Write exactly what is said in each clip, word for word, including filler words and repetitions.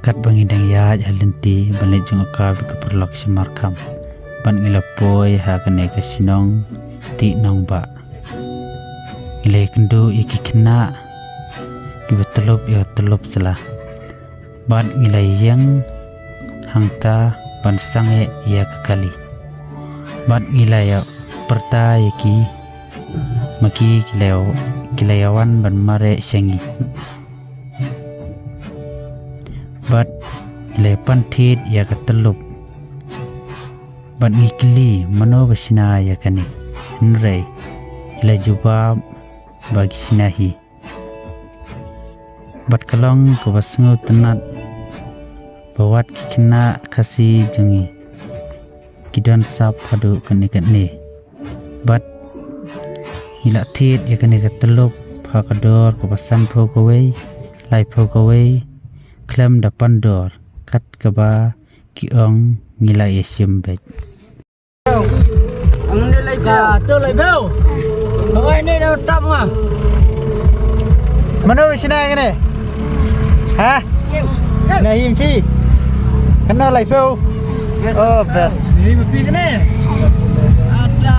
Katba ngi dang ïaid ha lynti ban leit jngohkap ïa ki paralok sha Markham, bad ngi la poi ha kane ka shnong Tih Nongbah. Ngi la ïakynduh ïa ki khynnah kiba tyllup ïa ka tyllup sla, bad ngi la ïeng hangta ban sangeh ïa ka kali, bad ngi la ïa pyrta ïa ki, ma ki ki la ïa, ki la ïa wan ban mareh sha ngi. Bad ngi la ïa pan thied ïa ka tyllup, bad ngi kylli mano ba shna ïa kane. Hynrei ki la jubab ba ki shna hi. Bad ka long kaba sngewtynnat ba wat ki khynnah Khasi jong ngi ki don sap haduh kane kane. Bad ngi la thied ïa kane ka tyllup ha ka dor kaba sanphew kawei, laiphew kawei, khlem da pan dor, kat kaba ki ong ngi la ïa shim beit. Ka to lai beu. Hawai ne da tap nga. Mano shna kane? Ha? Shna hi phi? Kano laiphew? Oh, best. Hi phi kane? Ada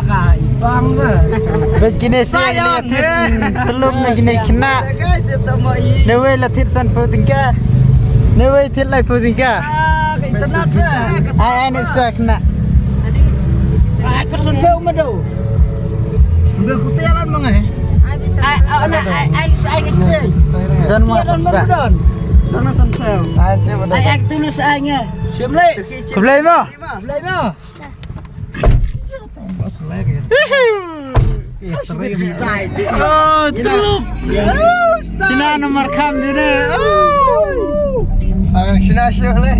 ka ipang ba. Best kine sa ya. Tyllup na kine khynnah. Nawei la thied sanphew tyngka. Nawei thied laiphew tyngka. Ah, ka internet sa. Ai, ai, nip sa khynnah. Ai, ka sanphew ma do. Ambil kutiaran ma nga, eh. Ai, oh, na, ai, ai, ai, ai. Don ma. Don ma, don. Don ma sanphew. Ai, ai, tu na sa nga. Siap le. Khublei mo. Khublei mo. Oh, tu. Shna na Markham dine. Oh. Ang shna shok le.